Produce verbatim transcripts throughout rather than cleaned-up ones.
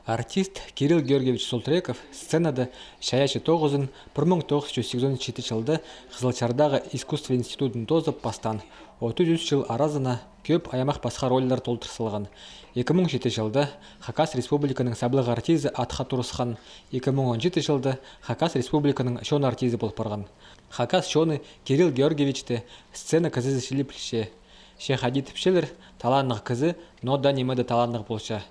Артист Кирилл Георгиевич Султреков сценада чайаачы тоғызын пір муң тоғыс чӱс сигізон читі чылда Хызылчардағы искусство институдын тоозып пастаан. Отыс ӱс чыл аразына кӧп аймах-пасха рольлар толдыр салған. Ікі муң читі чылда Хакас Республиканың саблығ артизі атха турысхан, ікі муң он читі чылда Хакас Республиканың чон артизі пол парған. Хакас чоны Кирилл Георгиевичті сцена кізізі чіли пілче. Че хайди тіпчелер, таланнығ кізі, ноо даа ниме дее таланнығ полча.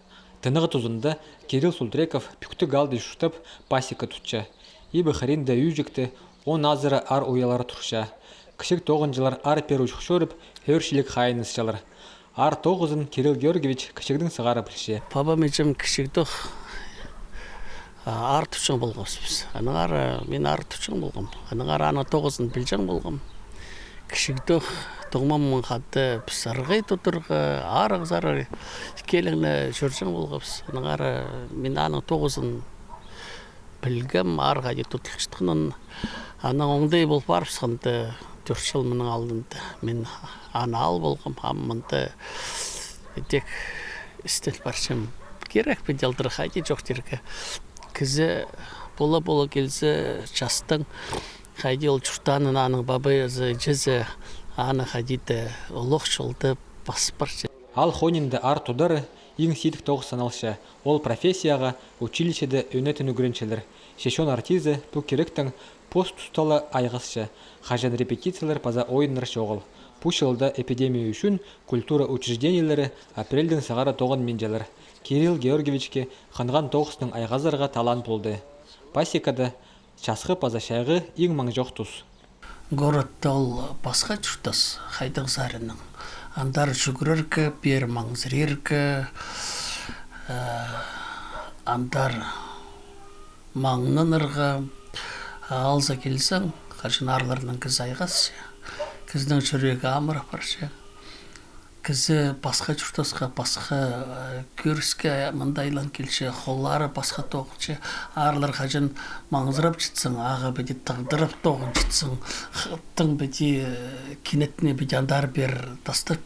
Тынағ тузында Кирилл Султреков пӱктіг аалда чуртап, пасека тутча. Ибі хыринда ӱҷікте он азыра аар уялар турча. Кічіг тоғынҷылар аар пеер учух чӧріп, ӧӧрчіліг хайынысчалар. Аар тоғызын Кирилл Георгиевич кічігдең сығара пілче. Пабам, іҷем кічігдең аар тутчаң полғабыс піс. Аннаңар мин аар тутчаң полғам. Аннаңар аның тоғызын пілҷең полғам. Кічігдең туңмам хада піс ырғай тударға, аар ағзар килеңнең чӧрҷең полғабыс. Аннаңар мин аның тоғызын пілгем, аар хайди тудылчатханын. Анаң оңдай пол парыбысханда, тӧрт чыл мының алнында мин аны ал полғам, ам мында тик істен парчам. Кирек пе, тее алдыра, хайди чоохтирға. Кізі пола-пола килзе, частаң хайди ол чуртаанын аның пабазы, іҷезі аны хайди-да олох чолда пас парча. Аал хонинда аар тудары иң сидік тоғыс саналча. Ол профессияға училищеде ӧнетін ӱгренчелер. Че чон артизі пу киректең пос туста ла айғасча, хаҷан репетициялар паза ойыннар чоғыл. Пу чылда эпидемия ӱчӱн культура учреждениелері апрельдең сығара тоғынминчалар. Кирилл Георгиевичке хынған тоғыснаң айғазарға талаан полды. Пасекада часхы паза чайғы иң маң чох тус. Городта ол пасха чуртас, хайдағ саринаң. Андар чӱгӱрерге, пеер маңзырирға, э, андар маңнанарға. Аалзар килзең, хаҷан аарларнаң кізі айғасча, кізінің чӱрегі амырап парча. Кізі пасха чуртасха, пасха, э, кӧріске мында айлан килче, холлары пасха тоғынча. Аарлар хаҷан маңзырапчатсаң, ағаа піди тағдырап тоғынчатсаң, х-, тың піди, э, кинетіне піди андар-пеер тастап,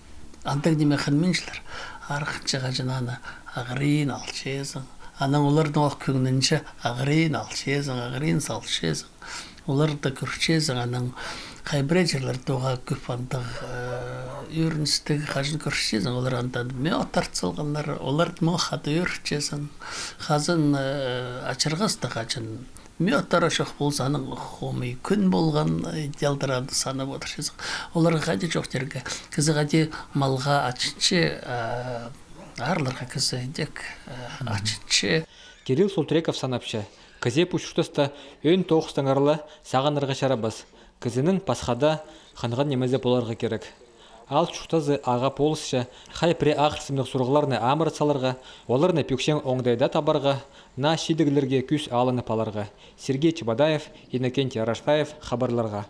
андағ ниме хынминчалар. Арғынча хаҷан аны ағырин алчазың. Анаң оларның ох кӧңнінҷе ағырин алчазың, ағырин салчазың. Оларны кӧрчезің, анаң хай пірее чирлерде уғаа кӧп андағ, э, ӧріністіг, хаҷан кӧрчезің, олар анда мӧӧ тарт салғаннар, оларны мӧӧ хада ӧрчезің. Хазан, э, ачырғаста хаҷан мӧӧ тара чох полза, анаң хомай кӱн полған, э, тее алдыра анда санап одырчазың. Оларға хайди чоохтирға, кізі хайди малға ачынча, э, аарларға кізі идӧк, э, ачынча. Кирилл Султреков санапча, кізее пу чуртаста ӧӧн тоғыстаңар ла сағынарға чарабас, кізінің пасха даа хынған нимезі поларға кирек. Аал чуртазы ағаа полысча хай пірее ағырсымнығ сурығларны амырат саларға, оларны пӱкчең оңдайда табарға, наа чидіглерге кӱс алынып аларға. Сергей Чебодаев, Иннокентий Араштаев, хабарларға.